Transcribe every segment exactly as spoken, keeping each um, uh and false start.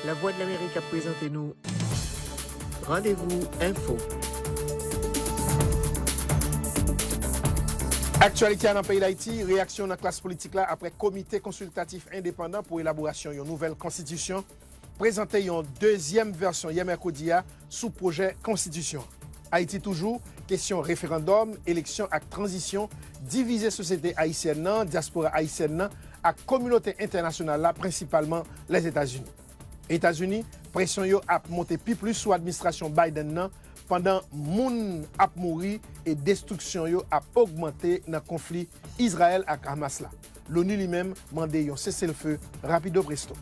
Lavwadlamerik ap prezante nou Randevou Enfo. Aktyalite a nan peyi Dayiti, reyaksyon nan klas politik la apre Komite Konsiltatif Endepandan pou elaborasyon yon nouvèl konstitisyon prezante yon dezyèm vèsyon yè mèkredi a sou pwojè konstitisyon. Ayiti toujou, kesyon referandòm, eleksyon ak tranzisyon divize sosyete ayisyèn nan, dyaspora ayisyèn nan ak kominote entènasyonal la, prensipalman Lèzetazini. Etazini, presyon yo ap monte pi plis sou administrasyon Biden nan, pandan moun ap mouri e destriksyon yo ap ogmante nan konfli Izrayèl ak Hamas la. Loni li menm mande yon seselfe rapido presto.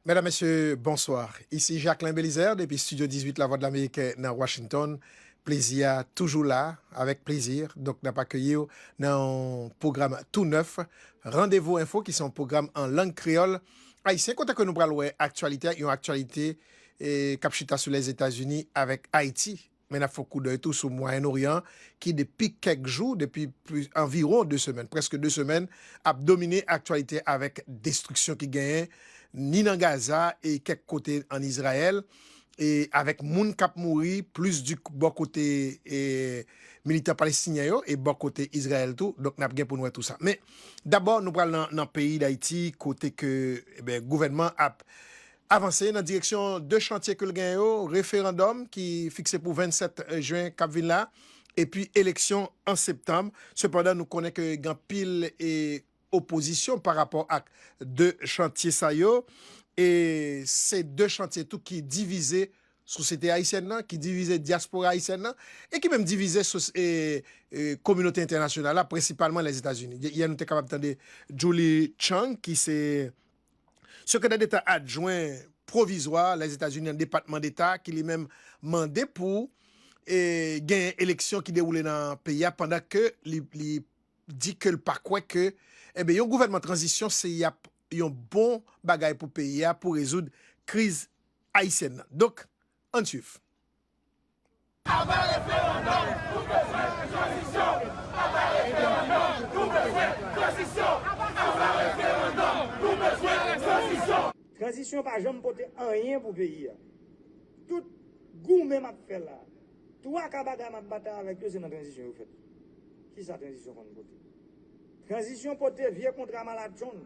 Medam, mesye, bonswa. Isi Jacquelin Belizaire depi Estidyo dizuit Lavwadlamerik nan Washington. Plezi a toujou la, avèk plezi. Donk, n ap akeyi w nan yon pwogram tou nèf, Randevou Enfo, ki se yon pwogram an lang kreyòl ayisyen, kote ke nou pral wè aktyalite, yon aktyalite, e, k ap chita sou Lèzetazini avèk Ayiti. Men n ap fè yon koudèy tou sou Mwayen Oryan, ki depi kèk jou, depi plis, anviwon de semèn, prèske de semèn, ap domine aktyalite avèk destriksyon ki genyen ni nan Gaza e kèk kote ann Izrayèl, e avèk moun k ap mouri, plis di bò kote, e, militan palestinyen yo e bò kote Izrayèl tou. Donk, n ap gen pou n wè tou sa. Men, dabò, nou pral nan, nan peyi Dayiti, kote ke, e ben, gouvènman ap avanse nan direksyon de chantye ke l gen yo, referandòm ki fikse pou vennsèt jen k ap vin la, epi eleksyon an septanm. Sepandan, nou konnen ke gen anpil, e, opozisyon pa rapò ak de chantye sa yo. E se de chantye tou ki divize sosyete ayisyèn nan, ki divize dyaspora ayisyèn nan, e ki menm divize sos-, e, e, kominote entènasyonal la, prensipalman Lèzetazini. Yè, nou te kapab tande Julie Chang, ki se sekretè deta adjwen pwovizwa Lèzetazini nan Depatman Deta, ki li menm mande pou, e, genyen eleksyon ki dewoule nan peyi a, pandan ke li, li di ke l pa kwè ke, e ben, yon gouvènman tranzisyon se y ap yon bon bagay pou peyi a, pou rezoud kriz ayisyèn nan. Donk, ann swiv. Aba referandòm, nou bezwen tranzisyon. Aba referandòm, nou bezwen tranzisyon. Aba referandòm, nou bezwen tranzisyon. Tranzisyon pa janm pote anyen pou peyi a. Tout goumen m ap fè la, twa ka bagay m ap batay avèk yo, se nan tranzisyon yo fèt. Kisa tranzisyon konn pote? Tranzisyon pote vye kontra malatchonn.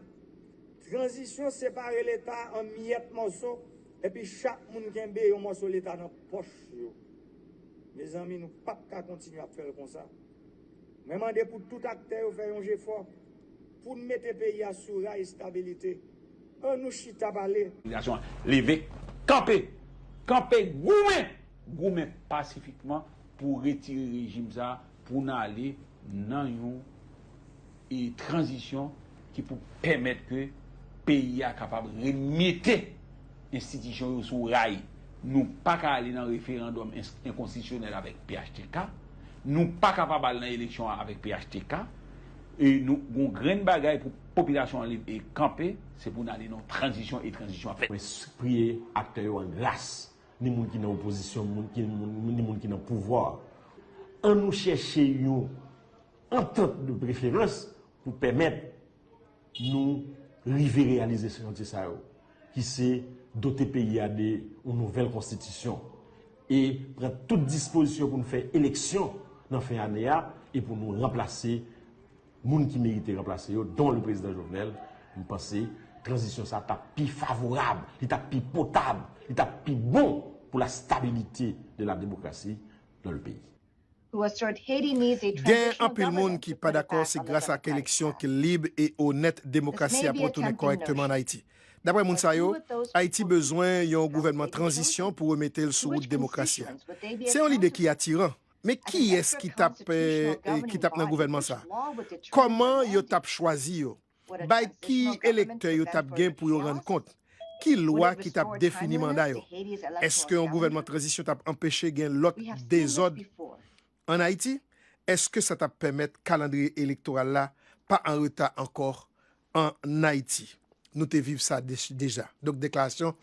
Tranzisyon separe Leta an miyèt mòso, epi chak moun kenbe yon mòso Leta nan pòch yo. Mezanmi, nou p ap ka kontinye ap fè l konsa. Mwen mande pou tout aktè yo fè yon jefò pou n mete peyi a sou ray estabilite. Ann nou chita pale. Popilasyon an leve, kanpe, kanpe, goumen, goumen pasifikman pou retire rejim sa a, pou n ale nan yon, e, tranzisyon ki pou pèmèt ke peyi a kapab remete enstitisyon yo sou ray. Nou pa ka ale nan referandòm ens-, enkonstitisyonèl avèk P H T K. Nou pa kapab al nan eleksyon avèk P H T K. E nou gon grenn bagay pou popilasyon an leve kanpe, se pou n ale nan tranzisyon e tranzisyon ap fèt. Mwen s-, priye aktè yo an gras, ni moun ki nan opozisyon, moun ki, moun, ni moun ki nan pouvwa. Ann nou chèche yon antant de preferans pou pèmèt nou rive reyalize chantye sa yo, ki se dote peyi a de yon nouvèl konstitisyon e pran tout dispozisyon pou nou fè eleksyon nan fen ane a e pou nou ranplase moun ki merite ranplase yo, dont le prezidan Jovenel. M panse tranzisyon sa t ap pi favorab, li t ap pi potab, li t ap pi bon pou la stabilité de la démocratie dans le pays. Gen anpil moun ki pa dakò se gras ak eleksyon ke lib e onèt demokrasi ap retounen kòrèkteman ann Ayiti. Daprè moun sa yo, Ayiti bezwen yon gouvènman tranzisyon pou remete l sou wout demokrasi a. Se yon lide ki atiran. Men kiyès ki t ap, eh, eh, ki t ap nan gouvènman sa a? Kòman yo t ap chwazi yo? Bay ki elektè yo t ap gen pou yo rann kont? Ki lwa ki t ap defini manda yo? Èske yon gouvènman tranzisyon t ap anpeche gen lòt dezòd ann Ayiti? Èske sa t ap pèmèt kalandriye elektoral la pa an reta ankò ann Ayiti? Nou te viv sa de-, deja. Donk, deklarasyon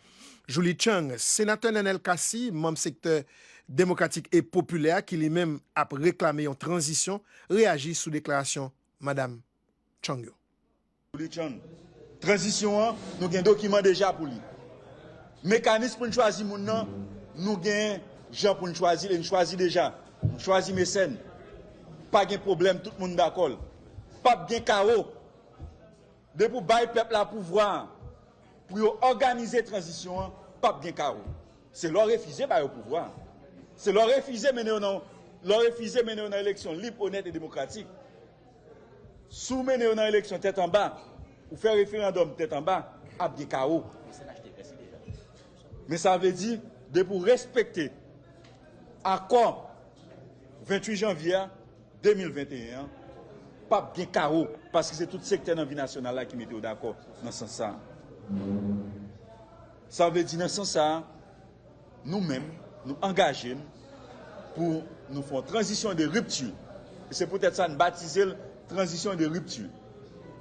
Julie Chang. Senatè Nenel Cassy, manm sektè demokratik e popilè a, ki li menm ap reklame yon tranzisyon, reyaji sou deklarasyon Madam Chang yo. Julie Chang, Tranzisyon an, nou gen dokiman deja pou li. Mekanis pou n chwazi moun nan, nou gen jan pou n chwazi l e n chwazi deja. Nou chwazi Mesèn. Pa gen pwoblèm, tout moun dakò l. P ap gen kawo. Depi w bay pèp la pouvwa a pou yo òganize tranzisyon an, p ap gen kawo. Se lè w refize ba yo pouvwa a. Se lè w refize mennen yo nan, lè w refize mennen yo nan eleksyon lib, onèt e demokratik. Si w mennen yo nan eleksyon tèt anba, ou fè referandòm tèt anba, ap gen kawo. Men sa vle di, depi w respekte akò venntuit janvye a, de mil venteyen an, p ap gen kawo, paske se tout sektè nan vi nasyonal la ki mete yo dakò nan sans sa a. Sa vle di, nan sans sa a, nou menm, nou angaje n pou nou fè yon tranzisyon de ripti. E se poutèt sa n batize l tranzisyon de ripti.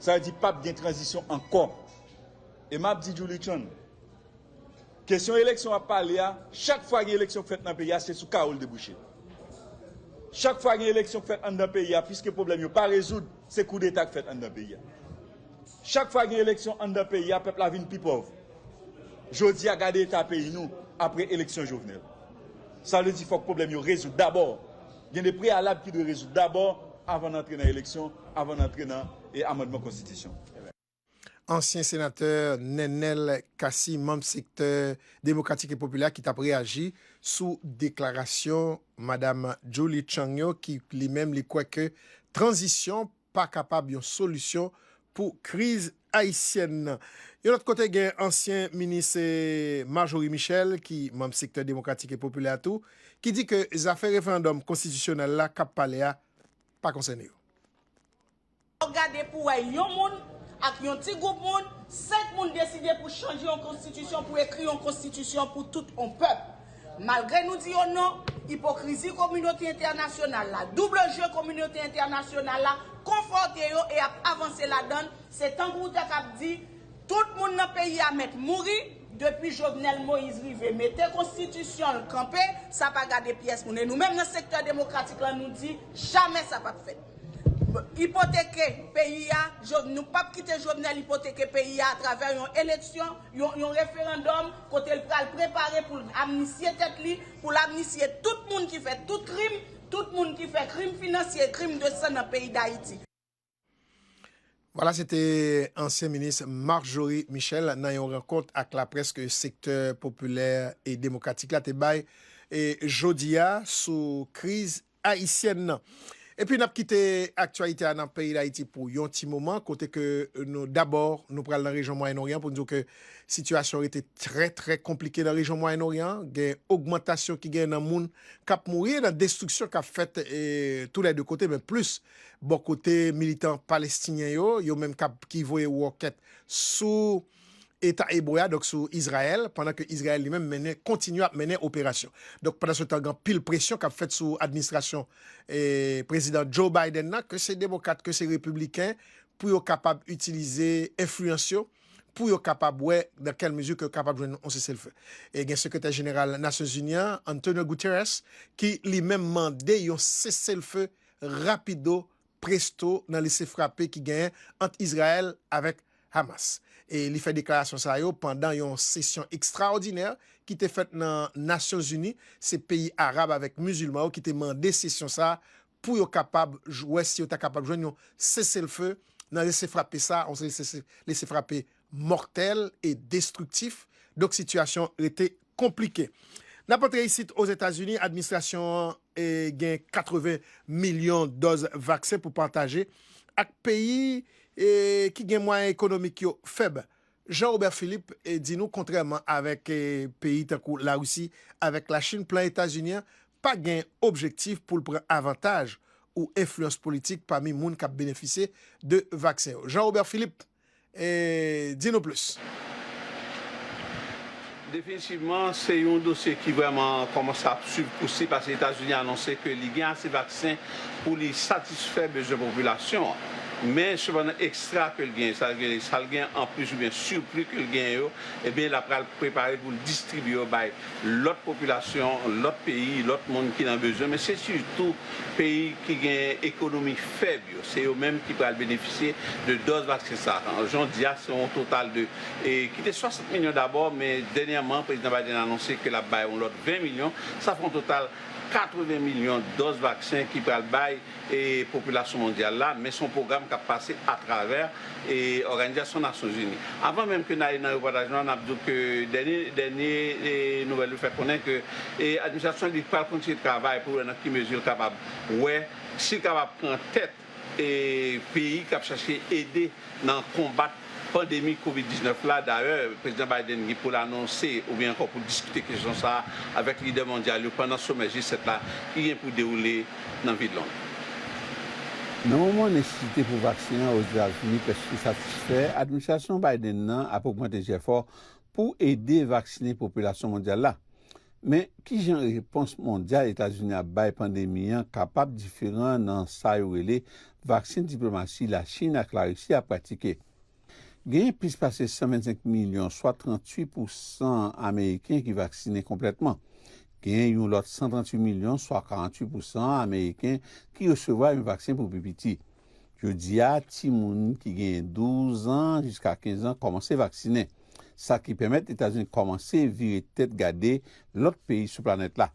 Sa vle di, p ap gen tranzisyon ankò. E m ap di Julie Chan, kesyon eleksyon w ap pale a, chak fwa gen eleksyon k fèt nan peyi a, se sou kawo l debouche. Chak fwa gen eleksyon k fèt anndan peyi a, piske pwoblèm yo pa rezoud, se koudeta k fèt anndan peyi a. Chak fwa gen eleksyon anndan peyi a, pèp la vin pi pòv. Jodi a, gade eta peyi nou apre eleksyon Jovenel. Sa vle di fòk pwoblèm yo rezoud dabò. Gen de preyalab ki dwe rezoud dabò avan n antre nan eleksyon, avan n antre nan e amandman konstitisyon. Ansyen senatè Nenel Cassy, manm sektè Demokratik e Popilè ki t ap reyaji sou deklarasyon Madam Julie Chang yo, ki li menm li kwè ke tranzisyon pa kapab yon solisyon pou kriz ayisyèn nan. Yon lòt kote, gen ansyen minis Marjorie Michel, ki manm sektè Demokratik e Popilè a tou, ki di ke zafè referandòm konstitisyonèl la k ap pale a pa konsène yo. Fò w gade pou w wè yon moun ak yon ti gwoup moun, senk moun deside pou chanje yon konstitisyon, pou ekri yon konstitisyon pou tout yon pèp. Malgre nou di yo non, ipokrizi kominote entènasyonal la, double jeu kominote entènasyonal la konfòte yo e ap avanse ladan l. Se tankou w ta kab di, tout moun nan peyi a mèt mouri, depi Jovenel Moïse rive mete konstitisyon l kanpe, sa pa gade pyès moun. E nou menm nan sektè demokratik la, nou di jamè sa p ap fèt. Ipoteke peyi a, nou p ap kite Jovenel ipoteke peyi a atravè yon eleksyon, yon, yon referandòm, kote l pral prepare pou l amnisye tèt li, pou l amnisye tout moun ki fè tout krim, tout moun ki fè krim finansye, krim de san nan peyi Dayiti. Vwala, se te ansyen minis Marjorie Michel nan yon rankont ak laprès ke sektè popilè e demokratik la te bay e jodi a sou kriz ayisyèn nan. Epi n ap kite aktyalite a nan peyi Dayiti pou yon ti moman, kote ke nou dabò nou pral nan rejyon Mwayen Oryan pou n di w ke sitiyasyon rete trè, trè konplike nan rejyon Mwayen Oryan. Gen ogmantasyon ki gen nan moun k ap mouri e nan destriksyon k ap fèt e tou lè de kote, men plis bò kote militan palestinyen yo, yo menm k ap ki voye wòkèt sou Eta Ebre a, donk sou Izrayèl, pandan ke Izrayèl li menm mennen, kontinye ap mennen operasyon. Donk pandan se tan, gen anpil presyon k ap fèt sou administrasyon e, Prezidan Joe Biden nan, ke se demokrat, ke se repibliken, pou yo kapab itilize enfliyans yo, pou yo kapab wè nan kèl mizi ke yo kapab jwenn yon seselfe. E gen sekretè jeneral Nasyonzini an, Antonio Guterres, ki li menm mande yon seselfe rapido presto nan lese frape ki genyen ant Izrayèl avèk Hamas. E li fè deklarasyon sa yo pandan yon sesyon ekstraòdinè ki te fèt nan Nasyonzini. Se peyi arab avèk mizilman yo ki te mande sesyon sa pou yo kapab wè si yo ta kapab jwenn yon seselfe nan lese frape sa, yon lese frape mòtèl e destriktif. Donk sitiyasyon rete konplike. N ap antre isit Ozetazini, administrasyon an e, gen katreven milyon dòz vaksen pou pataje ak peyi e, ki gen mwayen ekonomik yo fèb. Jean Robert Philippe e, di nou, kontrèman avèk e, peyi tankou Larisi avèk Lachin, plan Etazini an pa gen objektif pou l pran avantaj ou enfliyans politik pami moun k ap benefisye de vaksen yo. Jean Robert Philippe e, di nou plis. Definitivman, se yon dosye ki vrèman kòmanse ap swiv kou si, paske Etazini anonse ke li gen ase vaksen pou li satisfè bezwen popilasyon an. Men sepandan, ekstra ke l genyen, sa l genyen, sa l genyen anplis oubyen sipli ke l genyen yo, ebyen, l ap pral prepare pou l distribye yo bay lòt popilasyon, lòt peyi, lòt moun ki nan bezwen, men se sitou peyi ki gen ekonomi fèb yo, se yo menm ki pral benefisye de dòz vaksen sa. Jan w di a, se yon total de, e, ki te swasant milyon dabò, men dènyèman, Prezidan Biden anonse ke l ap bay yon lòt ven milyon, sa fè yon total katreven milyon dòz vaksen ki pral bay e popilasyon mondyal la, men se yon pwogram k ap pase atravè e Òganizasyon Nasyonzini. Avan menm ke n ale nan repòtaj nou an, n ap di w ke dènye, dènye e nouvèl yo fè konnen ke e administrasyon li pral kontinye travay pou l wè nan ki mezi l kapab wè si l kapab pran tèt e peyi k ap chache ede nan konbat pandemi kovid diznèf la. Dayè, Prezidan Biden gen pou l anonse oubyen ankò pou diskite kesyon sa a avèk lidè mondyal yo pandan somè G sèt la ki gen pou dewoule nan vil Lond. Nan moman nesesite pou vaksen an Ozetazini prèske satisfè, administrasyon Biden nan ap ogmante jèfò pou ede vaksinen popilasyon mondyal la. Men, ki jan repons mondyal Etazini ap bay pandemi an kapab diferan nan sa yo rele vaksen diplomasi Lachin ak Larisi ap pratike? Genyen plis pase san vennsenk milyon, swa tranntuit pousan Ameriken ki vaksinen konplètman. Genyen yon lòt san tranntuit milyon, swa karanntuit pousan Ameriken ki resevwa yon vaksen pou pi piti. Jodi a, timoun ki genyen douz an jiska kenz an kòmanse vaksinen, sa ki pèmèt Etazini kòmanse vire tèt gade lòt peyi sou planèt la.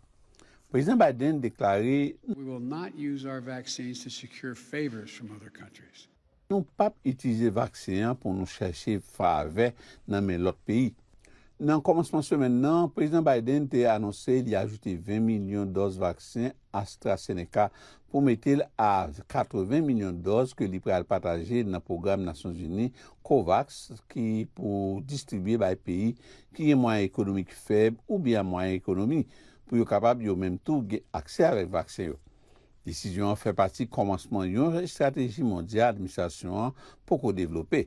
Prezidan Biden deklare, We will not use our vaccines to secure favors from other countries. Nou p ap itilize vaksen an pou nou chèche favè nan men lòt peyi. Nan kòmansman semèn nan, Prezidan Biden te anonse li ajoute ven milyon dòz vaksen AstraZeneca pou mete l a katreven milyon dòz ke li pral pataje nan pwogram Nasyonzini COVAX ki pou distribye bay peyi ki gen mwayen ekonomik fèb oubyen a mwayen ekonomi pou yo kapab yo menm tou gen aksè avèk vaksen yo. Desizyon an fè pati kòmansman yon estrateji mondyal administrasyon an poko devlope.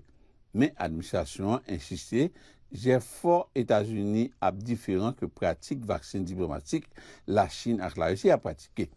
Men administrasyon an ensiste, jèfò Etazini ap diferan ke pratik vaksen diplomatik Lachin ak Larisi ap pratike.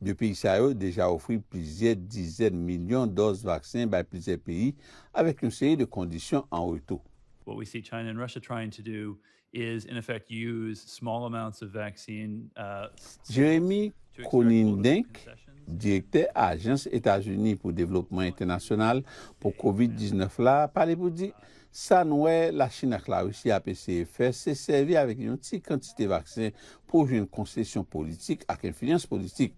De peyi sa yo deja ofri plizyè dizèn milyon dòz vaksen bay plizyè peyi avèk yon seri de kondisyon an retou. What we see China and Russia trying to do is, in effect, use small amounts of vaccine, uh, Jeremy Conindink, direktè Ajans Etazini pou Devlopman Entènasyonal pou kovid diznèf la, pale pou di, sa n wè Lachin ak Larisi ap eseye fè, se sèvi avèk yon ti kantite vaksen pou jwenn konsesyon politik ak enfliyans politik.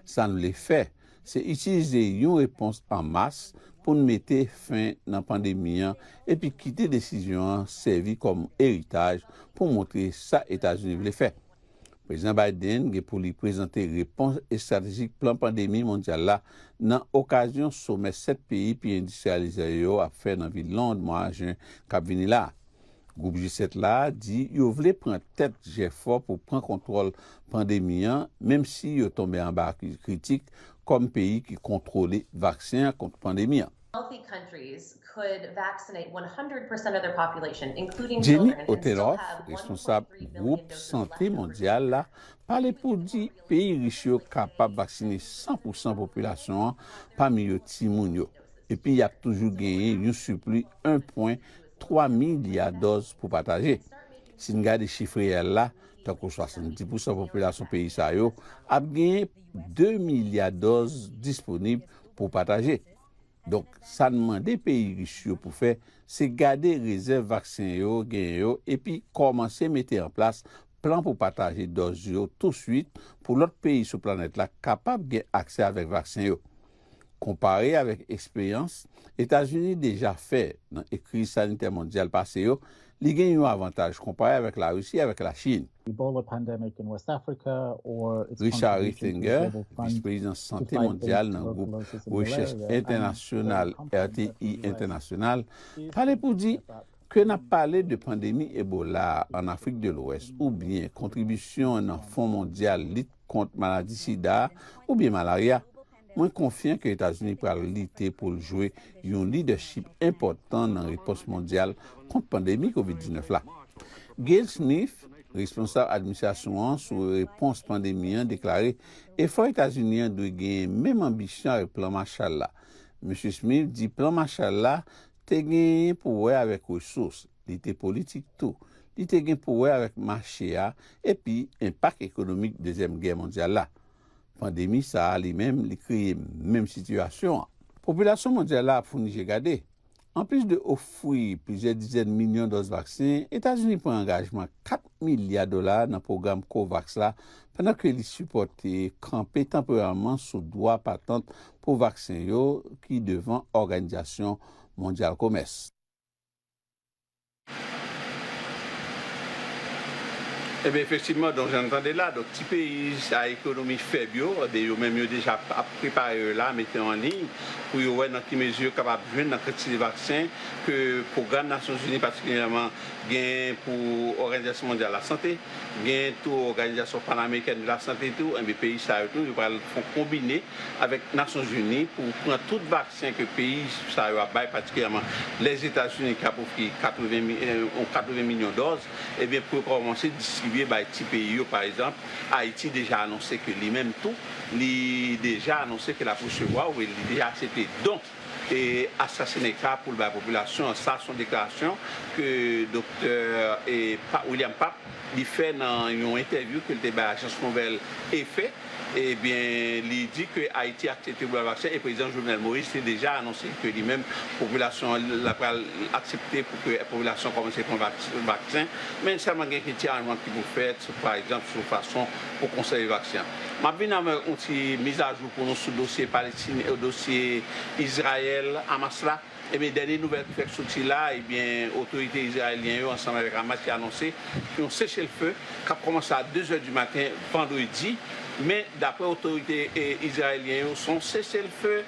Sa n vle fè, se itilize yon repons an mas pou n mete fen nan pandemi an epi kite desizyon an sèvi kòm eritaj pou montre sa Etazini vle fè. Prezidan Biden gen pou li prezante repons estratejik plan pandemi mondyal la nan okazyon somè sèt peyi pi endistriyalize yo ap fè nan vil Lond mwa jen k ap vini la a. Gwoup G sèt la di yo vle pran tèt jèfò pou pran kontwòl pandemi an, menm si yo tonbe anba kritik kòm peyi ki kontwole vaksen an kont pandemi an. Wealthy countries could vaccinate one hundred percent of their population, including Jenny Oteloff, responsab gwoup sante mondyal la, pale pou di peyi rich yo kapab vaksine san pou san popilasyon an, pami yo timoun yo. Epi y ap toujou genyen yon sipli en pwen twa milya dòz pou pataje. Si n gade chif reyèl la, tankou swasanndis pousan popilasyon peyi sa yo ap genyen de milya dòz disponib pou pataje. Donk, sa n mande peyi rich yo pou fè, se gade rezèv vaksen yo genyen yo epi kòmanse mete an plas plan pou pataje dòz yo touswit pou lòt peyi sou planèt la kapab gen aksè avèk vaksen yo. Konpare avèk eksperyans Etazini deja fè nan kriz sanitè mondyal pase yo, li gen yon avantaj konpare avèk Larisi avèk Lachin. Richard Reitlinger, vis-prezidan sante mondyal nan gwoup rechèch entènasyonal R T I International, pale pou di ke n ap pale de pandemi Ebola an Afrik de Lwès oubyen kontribisyon nan Fon Mondyal lit kont maladi sida oubyen malarya, mwen konfyan ke Etazini pral lite pou l jwe yon lidèchip enpòtan nan repons mondyal kont pandemi kovid diznèf la. Gail Smith, responsab administrasyon an sou repons pandemi an, deklare efò Etazini an dwe genyen menm anbisyon avèk Plan Marshall la. Mesye Smith di plan Marshall la te genyen pou wè avèk resous, li te politik tou, li te gen pou wè avèk mache a, epi enpak ekonomik Dezyèm Gè Mondyal la. Pandemi sa a, li menm, li kreye menm sitiyasyon an. Popilasyon mondyal la ap founi je gade. Anplis de ofri plizyè dizèn milyon dòz vaksen, Etazini pran angajman kat milya dola nan pwogram COVAX la, pandan ke li sipòte kanpe tanporèman sou dwa patant pou vaksen yo ki devan Òganizasyon Mondyal Komès. Ebyen, efektivman, donk, jan n tande la, donk, ti peyi a ekonomi fèb yo, ebyen, yo menm, yo deja ap prepare yo la, mete yo an liy, pou yo wè nan ki mezi yo kapab jwenn nan kantite vaksen ke pwogram Nasyonzini, patikilyèman, gen pou Òganizasyon Mondyal Lasante, gen tou Òganizasyon Panamerikèn de Lasante tou, ebyen, peyi sa yo tou, yo pral fè yon konbine avèk Nasyonzini pou pran tout vaksen ke peyi sa yo ap bay, patikilyèman Lèzetazini k ap ofri katreven mi-, eh, yon katreven milyon dòz, ebyen, pou yo kòmanse distribye bay ti peyi yo. Pa egzanp, Ayiti deja anonse ke li menm tou, li deja anonse ke l ap resevwa, oubyen li deja aksepte don e AstraZeneca pou l bay popilasyon an. Sa se yon deklarasyon ke Doktè, e, Pa-, William Pap, li fè nan yon entèvyou ke l te bay ajans nouvèl EFE. Ebyen, li di ke Ayiti aksepte pou l bay vaksen, e prezidan Jovenel Moïse te deja anonse ke li menm, popilasyon an, l ap pral aksepte pou ke popilasyon kòmanse pran vak-, vaksen. Men sèlman gen kèk ti aranjman ki pou fèt, sou, pa egzanp, sou fason pou konsève vaksen an. M ap vin avèk yon ti mizajou pou nou sou dosye Palestin, dosye Izrayèl, Hamas la. Ebyen, dènye nouvèl ki fèk soti la, ebyen, otorite izrayelyen yo ansanm avèk Hamas ki anonse yon seselfe k ap kòmanse a de zè di maten vandredi. Men, daprè otorite, e, izrayelyen yo, se yon seselfe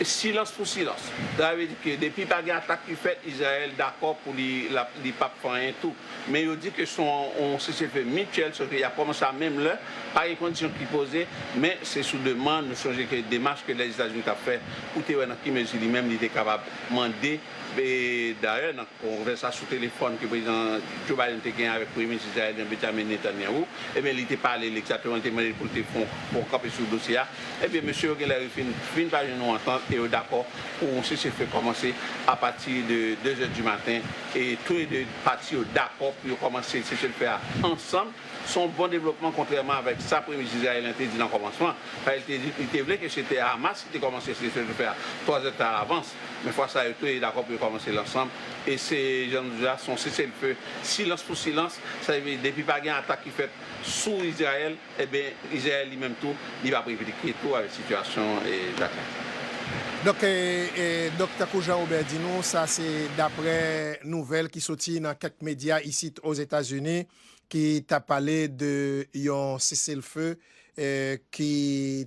silans pou silans. Sa vle di ke depi pa gen atak ki fèt, Izrayèl dakò pou li, l ap, li p ap fè anyen tou. Men yo di ke se yon, yon seselfe mityèl, sòf ke y ap kòmanse a menm lè, pa gen kondisyon ki poze, men se sou demann. Nou sonje ke demach ke Lèzetazini t ap fè pou te wè nan ki mezi li menm li te kapab mande, e dayè, nan konvèsasyon telefòn ke prezidan Joe Biden te gen avèk premye minis izrayelyen Benjamin Netanyahu, ebyen, li te pale l egzakteman, li te mande l pou l te fè yon, fè yon kanpe sou dosye a. Ebyen, mesye yo genlè fin, fin pa jwenn yon antant e yo dakò pou yon seselfe kòmanse apati de de zè di maten. E tou le de pati yo dakò pou yo kòmanse seselfe a ansanm. Se yon bon devlopman, kontrèman avèk sa premye minis izrayelyen te di nan kòmansman. Paske li te di, li te vle ke se te Hamas ki te kòmanse seselfe a twa zè tan alavans. Men fwa sa, yo tou le dakò pou yo kòmanse l ansanm. E se, jan nou di la, se yon seselfe silans pou silans. Sa vle di, depi pa gen atak ki fèt sou Izrayèl, ebyen, Izrayèl li menm tou, li p ap replike tou avèk sitiyasyon, e, Jacqueline. Donk, e, e, donk, tankou Jean Robert di nou, sa se daprè nouvèl ki soti nan kèk medya isit Ozetazini ki t ap pale de yon seselfe, e, ki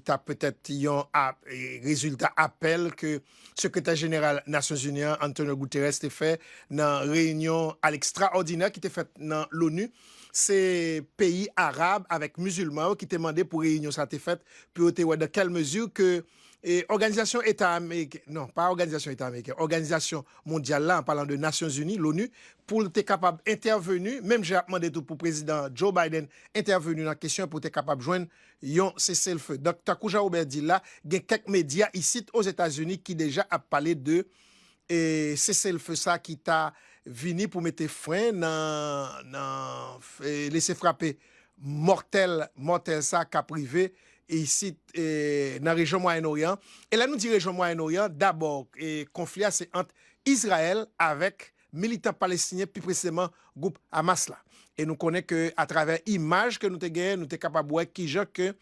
t ap petèt yon a-, e, rezilta apèl ke sekretè jeneral Nasyonzini an, Antonio Guterres, te fè nan reyinyon alekstraòdinè ki te fèt nan Loni. Se peyi arab avèk mizilman yo ki te mande pou reyinyon sa te fèt, pou yo te wè dans quelle mesure que, e, Òganizasyon Eta Ameriken, non, pa Òganizasyon Eta Ameriken, Òganizasyon Mondyal la, an palan de Nasyonzini, Loni, pou l te kapab entèveni, menm jan y ap mande tou pou prezidan Joe Biden entèveni nan kesyon pou te kapab jwenn yon seselfe. Donk, tankou Jean Robert di l la, gen kèk medya isit Ozetazini ki deja ap pale de e, seselfe sa ki ta vini pou mete fren nan, nan, e, lese frape mòtèl, mòtèl sa k ap rive isit, e, nan rejyon Mwayen Oryan. E lè nou di rejyon Mwayen Oryan, dabò, e, konfli a se ant Izrayèl avèk militan palestinyen, pi presizeman gwoup Hamas la. E nou konnen ke atravè imaj ke nou te genyen, nou te kapab wè kijan ke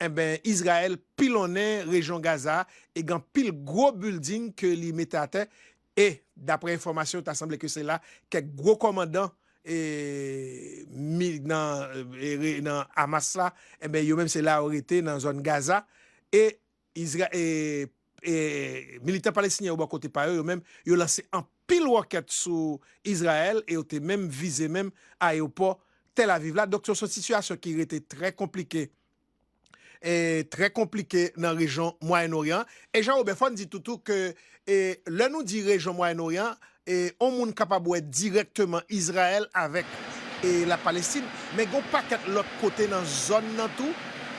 enben, Izrayèl pilonnen rejyon Gaza a e gen anpil gwo bilding ke li mete atè. E, daprè enfòmasyon, ta sanble ke se la kèk gwo kòmandan, e, mi-, nan, e, re-, nan Hamas la, enben, yo menm se la yo rete nan zòn Gaza. E, Izra-, e, e, militan palestinyen yo bò kote pa yo, yo menm, yo lanse anpil wòkèt sou Izrayèl e yo te menm vize menm ayewopò Tel Aviv la. Donk, se yon sitiyasyon ki rete trè konplike e, trè konplike nan rejyon Mwayen Oryan. E Jean Robert, fò n di tou tou ke, e, lè nou di rejyon Mwayen Oryan, e, on moun kapab wè dirèkteman Izrayèl avèk, e, Lapalestin, men gen yon pakèt lòt kote nan zòn nan tou,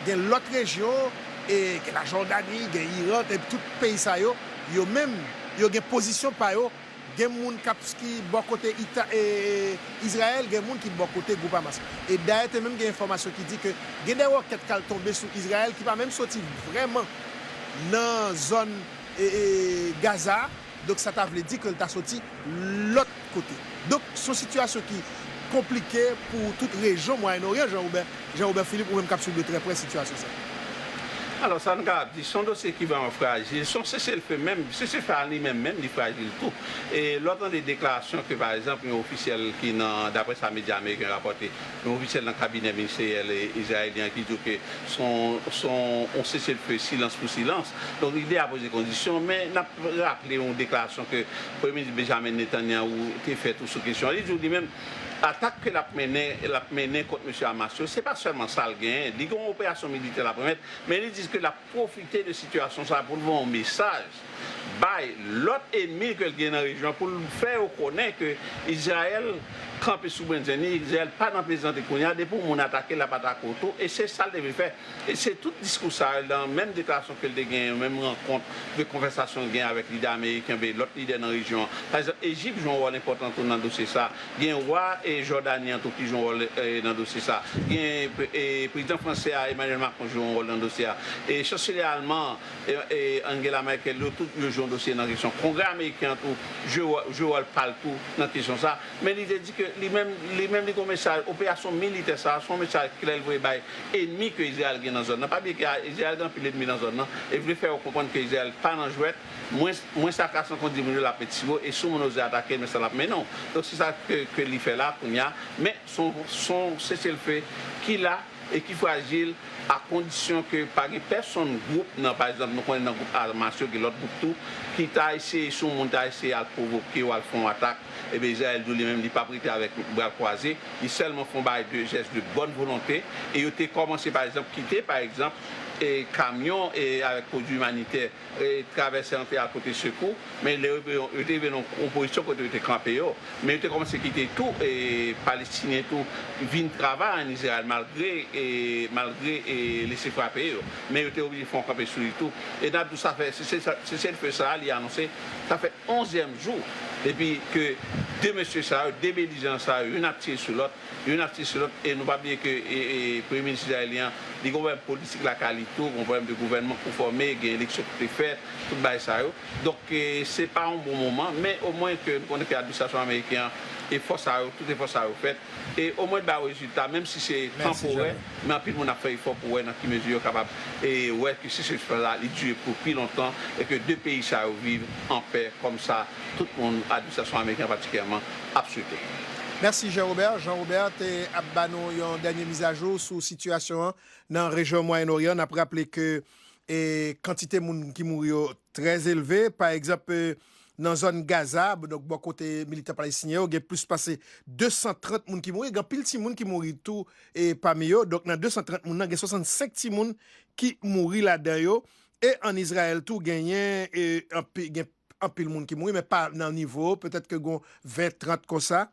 gen lòt rejyon, e, gen Lajòdani, gen Iran, e tout peyi sa yo, Yo menm, yo gen pozisyon pa yo. Gen moun k ap ki bò kote Ita, e, Izrayèl, gen moun ki bò kote gwoup Hamas. E dayè te menm gen enfòmasyon ki di ke gen de wòkèt k al tonbe sou Izrayèl ki pa menm soti vrèman nan zòn, e, e, Gaza a. Donk sa ta vle di ke l ta soti lòt kote. Donk se yon sitiyasyon ki konplike pou tout rejyon Mwayen Oryan, Jean Robert, Jean Robert Philippe, ou menm k ap swiv de trè prè sitiyasyon sa. Alò, sa n kapab di, se yon dosye ki vrèman frajil. Se yon seselfe menm. Seselfe a li menm, menm, li frajil tou. E lè w tande deklarasyon ke, pa egzanp, yon ofisyèl ki nan, daprè sa medya ameriken yo rapòte, yon ofisyèl nan kabinè ministeryèl izrayelyen an ki di w ke se yon, se yon, yon seselfe silans pou silans. Donk, li deja poze kondisyon, men n ap raple yon deklarasyon ke Premye Minis Benjamin Netanyahu te fè tou sou kesyon an. Li di w li menm, atak ke l ap mennen, l ap mennen kont mesye Hamas yo, se pa sèlman sa l genyen. Li gen yon operasyon militè l ap remèt, men li di ke l ap pwofite de sitiyasyon sa a pou l voye yon mesaj bay lòt ènmi ke l gen nan rejyon an pou l fè yo konnen ke Izrayèl kanpe sou brenn zen li, Izrayèl pa nan plezantri kounye a, depi yon moun atake l, l ap atake w tou, e se sa l te vle fè. E se tout diskou sa yo, nan menm deklarasyon ke l te genyen, menm rankont de konvèsasyon l genyen avèk lidè ameriken, oubyen lòt lidè nan rejyon an. Pa egzanp, Ejip jwe yon wòl enpòtan tou nan dosye sa. Gen wa e Jòdani an tou ki jwe yon wòl, e, nan dosye sa. Gen, e, prezidan fransè a, Emmanuel Macron, jwe yon wòl nan dosye a. E chanselye alman an, e, e, Angela Merkel, yo tout yo jwe yon dosye nan kesyon. Kongrè ameriken an tou jwe wò-, jwe wòl pa l tou nan kesyon sa. Men li te di ke li menm, li menm li gen yon mesaj, operasyon militè sa a, se yon mesaj klè l voye bay ènmi ke Izrayèl gen nan zòn nan. Pa bliye ke a, Izrayèl gen anpil ènmi nan zòn nan, e vle fè yo konprann ke Izrayèl pa nan jwèt, mwens, mwens a ka san kont di moun yo l ap met sou yo, e si yon moun oze atake l, men sa l ap mennen w. Donk se sa ke, ke li fè la kounye a, men se yon, se yon seselfe ki la e ki frajil, a kondisyon ke pa gen pèsonn gwoup nan, pa egzanp, nou konnen nan gwoup Hamas yo, gen lòt gwoup tou, ki ta eseye, si yon moun ta eseye al pwovoke yo, al fè yon atak, ebyen Izrayèl di w li menm li p ap rete avèk bra l kwaze, li sèlman fè yon bagay de jès de bòn volonte, e yo te kòmanse, pa egzanp, kite, pa egzanp, e kamyon e avèk pwodui imanitè e travèse antre al pote sekou, men lè yo rive, yo te rive nan yon pozisyon kote yo te kanpe yo, men yo te kòmanse kite tou e Palestinyen tou vin travay ann Izrayèl malgre e malgre e lese frape yo, men yo te oblije fè yon kanpe sou li tou. E n ap di w sa fè, se, se, se, seselfe sa a, li anonse, sa fè onzyèm jou depi ke de mesye sa yo, de belijan sa yo, youn ap tire sou lòt, youn ap tire sou lòt, e nou pa bliye ke e, e, premye minis izrayelyen an, li gen yon pwoblèm politik lakay li tou, gen yon pwoblèm de gouvènman pou fòme, gen eleksyon ki te fèt, tout bagay sa yo. Donk, e, se pa yon bon moman, men omwen ke nou konnen ke administrasyon ameriken an, efò sa yo, tout efò sa yo fèt, e omwen l ba yo rezilta, menm si se tanporè, men anpil moun ap fè efò pou wè nan ki mezi yo kapab, e, wè ke seselfe la, li dire pou pi lontan, e ke de peyi sa yo viv an pè, kòm sa tout moun, administrasyon ameriken an patikilyèman, ap swete. Mèsi Jean Robert. Jean Robert te ap ba nou yon dènye mizajou sou sitiyasyon an nan rejyon Mwayen Oryan. N ap raple ke e, kantite moun ki mouri yo trè elve. Pa egzanp, e, nan zòn Gaza, donk bò kote militan palestinyen yo, gen plis pase de san trant moun ki mouri. Gen anpil timoun ki mouri tou e, pami yo. Donk nan de san trant moun nan, gen swasannsenk timoun ki mouri ladan yo. E ann Izrayèl tou, genyen, e, anpi, gen anpil moun ki mouri, men pa nan nivo, petèt ke gon ven, trant konsa.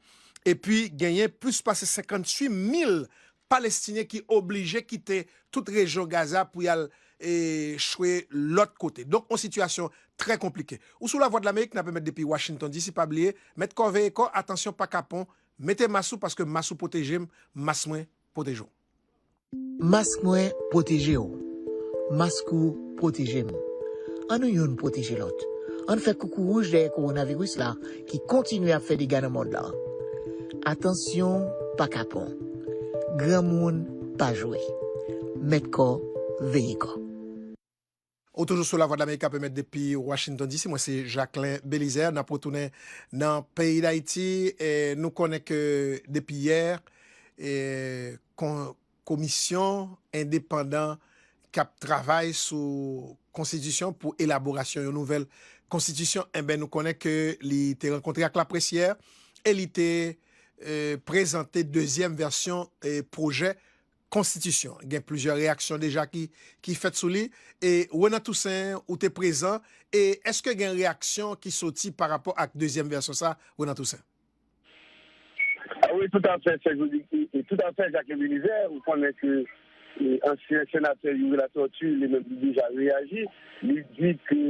Epi, genyen plis pase senkantuit mil Palestinyen ki oblije kite tout rejyon Gaza pou y al, e, chwe lòt kote. Donk, yon sitiyasyon trè konplike. Ou sou Lavwadlamerik, n ap emèt depi Washington D C, pa bliye, mèt kò veye kò, atansyon pa kapon, mete mas ou, paske mas ou pwoteje m, mas mwen pwoteje w. Mask mwen pwoteje w. Mask ou pwoteje m. Ann nou youn pwoteje lòt. Ann fè koukouwouj dèyè kowonaviris la ki kontinye ap fè dega nan mond lan. Atansyon, pa kapon. Granmoun, pa jwe. Mèt kò, veye kò. Ou toujou sou Lavwadlamerik k ap emèt depi Washington D C. Mwen se Jacquelin Belizaire. N ap retounen nan peyi Dayiti. E nou konnen ke depi yè, e, kon, komisyon endepandan k ap travay sou konstitisyon pou elaborasyon yon nouvèl konstitisyon, enben, nou konnen ke li te rankontre ak laprès yè e li te, e, prezante dezyèm vèsyon, e, pwojè konstitisyon. Gen plizyè reyaksyon deja ki, ki fèt sou li. E Renan Toussaint, ou te prezan. E èske gen reyaksyon ki soti pa rapò ak dezyèm vèsyon sa, Renan Toussaint? Ah wi, toutafè, Sèjoudik, e, e, toutafè, Jacquelin Belizaire, ou konnen ke, e, ansyen senatè Youri Latortue, li menm, li deja reyaji. Li di ke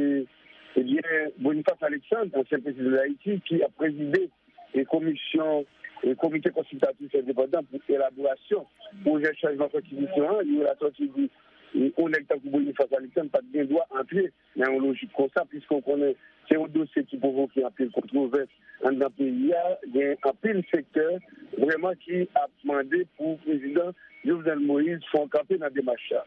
Ebyen, Boniface Alexandre, ansyen prezidan Dayiti, ki ap prezide e komisyon, e komite konsiltatif endepandan pou elaborasyon pwojè chanjman konstitisyon an, yo la sòti di, e yon nèg tankou Boniface Alexandre pa t gen dwa antre nan yon lojik konsa, piske w konnen se yon dosye ki pwovoke anpil kontwovès anndan peyi a, gen anpil sektè vrèman ki ap mande pou prezidan Jovenel Moïse fè yon kanpe nan demach sa.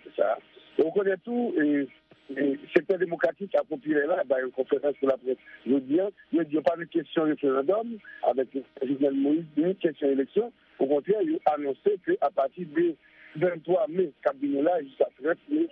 E w konnen tou, e, e sektè demokratik ak popilè la bay yon konferans pou laprès jodi a, yo di yo pa met kesyon referandòm avèk Jovenel Moïse, ni kesyon eleksyon. Okontrè, yo anonse ke apati de venntwa me k ap vini la jiska trant me,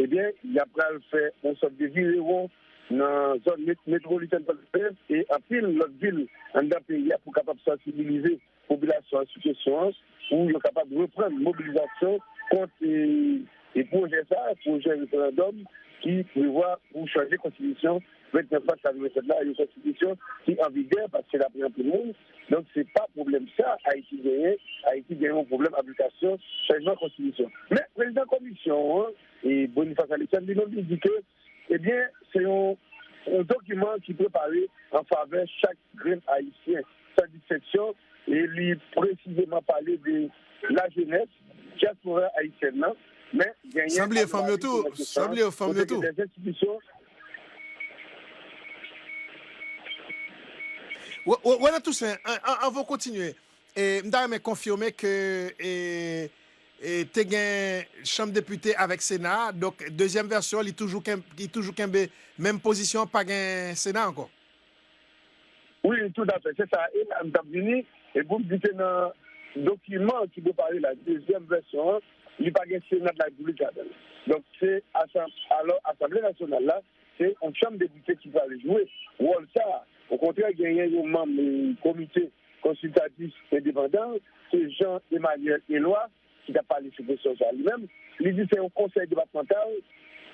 ebyen, y ap pral fè yon sòt de virewon nan zòn met-, metwopolitèn Pòtoprens e anpil lòt vil anndan peyi a pou kapab sansibilize popilasyon an sou kesyon an, pou yo kapab reprann mobilizasyon kont, e, e pwojè sa a, pwojè referandòm ki prevwa pou chanje konstitisyon vennsenk mas katrevensèt la, yon konstitisyon ki an vigè, paske daprè anpil moun, donk, se pa pwoblèm sa Ayiti genyen. Ayiti genyen yon pwoblèm aplikasyon chanjman konstitisyon. Men, prezidan komisyon an, e Boniface Alexandre, li menm, li di ke, ebyen, se yon, yon dokiman ki prepare an favè chak grenn Ayisyen, san distenksyon, e li presizeman pale de lajenès, dyaspora ayisyèn nan, men genyen San bliye fanm yo tou, san bliye fanm yo tou. Dèz enstitisyon. Wè, wè, Renan Toussaint, an, an, anvan w kontinye, e, m ta renmen konfime ke, e, e, te gen Chanm Depite avèk Sena, donk, dezyèm vèsyon, li toujou ken-, li toujou kenbe menm pozisyon, pa gen Sena ankò. Wi, toutafè, se sa. E la, m t ap vini, e pou m di ke nan dokiman ki prepare la, dezyèm vèsyon an, li pa gen Sena de la Repiblik ladan l. Donk, se asan-, alò, Asanble Nasyonal la, se yon chanm depite ki pral jwe wòl sa a. Okontrè, genyen yon manm, e, komite konsiltatif endepandan, se Jean Emmanuel Eloy, ki t ap pale sou kesyon sa a li menm, li di se yon konsèy depatmantal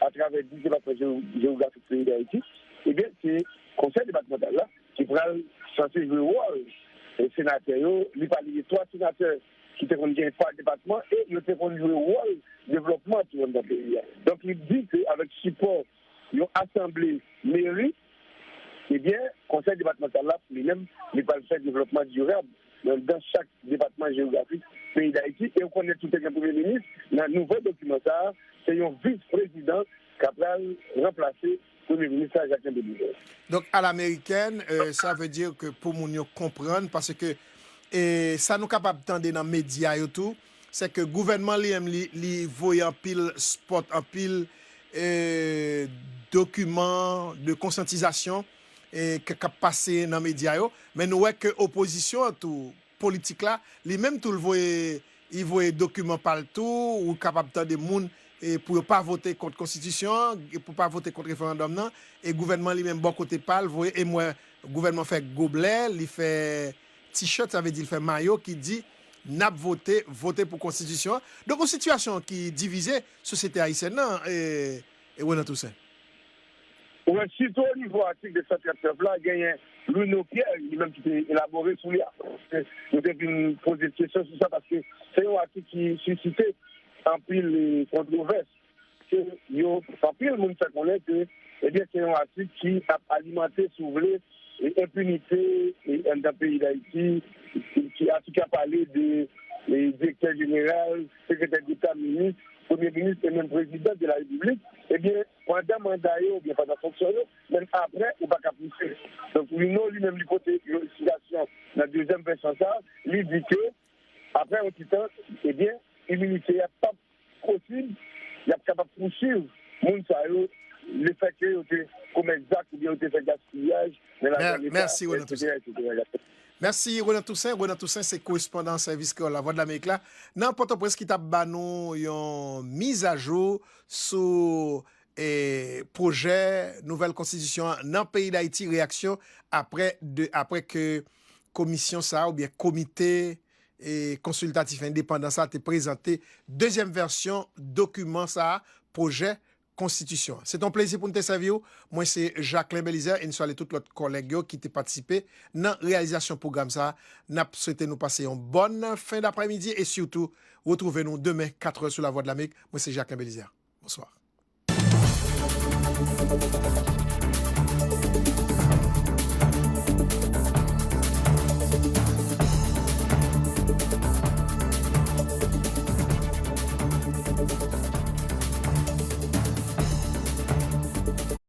atravè dis depatman jewo-, jewografik peyi Dayiti. Ebyen, se konsèy depatmantal la ki pral sanse jwe wòl, e, senatè yo. Li pale de twa senatè ki te konn gen pa depatman e yo te konn jwe wòl devlòpman tou anndan peyi a. Donk, li di ke avèk sipò yon asanble meri, ebyen, konsèy depatmantal la, li menm, li pral fè devlòpman dirab nan, nan chak depatman jewografik peyi Dayiti. E ou konnen tou te gen premye minis, nan nouvo dokiman sa a, se yon vis prezidan k ap pral ranplase premye minis la, Jacquelin Belizaire. Donk, à l'américaine, euh, ça veut dire que pou moun yo konprann, paske, e, sa nou kapab tande nan medya yo tou, se ke gouvènman li menm, li, li voye anpil spot, anpil, e, dokiman de konsyantizasyon, e, k-, k ap pase nan medya yo. Men nou wè ke opozisyon an tou, politik la, li menm tou, l voye, li voye dokiman pa l tou, ou kapab tande moun, e, pou yo pa vote kont konstitisyon an, e pou pa vote kont referandòm nan, e gouvènman li menm bò kote pa l voye, e m wè gouvènman fè goblè, li fè t-shirt, sa vle di l fè mayo ki di, "N ap vote, vote pou konstitisyon an." Donk, yon sitiyasyon ki divize sosyete ayisyèn nan, e, e Renan Toussaint. Ou wè, sitou o nivo atik de san trant nèf la, genyen Louis Nopierre, li menm ki te elabore sou li a. Nou te vin poze kesyon sou sa, paske se yon atik ki sisite anpil, e, kontwovès. Ke yo, anpil moun fè konnen ke, ebyen, se yon atik ki ap alimante, si w vle, e, enpinite, e, anndan peyi Dayiti, ki, ki, atik ki ap pale de, e, direktè jeneral, sekretè deta, minis, premye minis e menm prezidan de la repiblik, ebyen, pandan manda yo, oubyen pandan fonksyon yo, menm apre, ou pa ka pouse. Donk, Lino, li menm, li pote yon sitasyon nan dezyèm vèsyon sa, li di ke, apre yon ti tan, ebyen, iminite a p ap posib, y ap kapab pousuiv moun sa yo, lefètke yo te komèt zak oubyen yo te fè gaspiyaj nan lajan leta, etsetera, etsetera. Mèsi, Renan Toussaint. Renan Toussaint se korespondan Sèvis Kreyòl Lavwadlamerik la nan Pòtoprens ki t ap ba nou yon mizajou sou, e, pwojè nouvèl konstitisyon an nan peyi Dayiti, reyaksyon apre de, apre ke komisyon sa a oubyen komite, e, konsiltatif endepandan sa a te prezante dezyèm vèsyon dokiman sa a, pwojè konstitisyon an. Se te yon plezi pou n te sèvi w. Mwen se Jacquelin Belizaire e n salye tout lòt kòlèg yo ki te patisipe nan reyalizasyon pwogram sa a. N ap swete nou pase yon bòn fen daprèmidi e sitou retwouve nou demen katrè sou Lavwadlamerik. Mwen se Jacquelin Belizaire. Bonswa.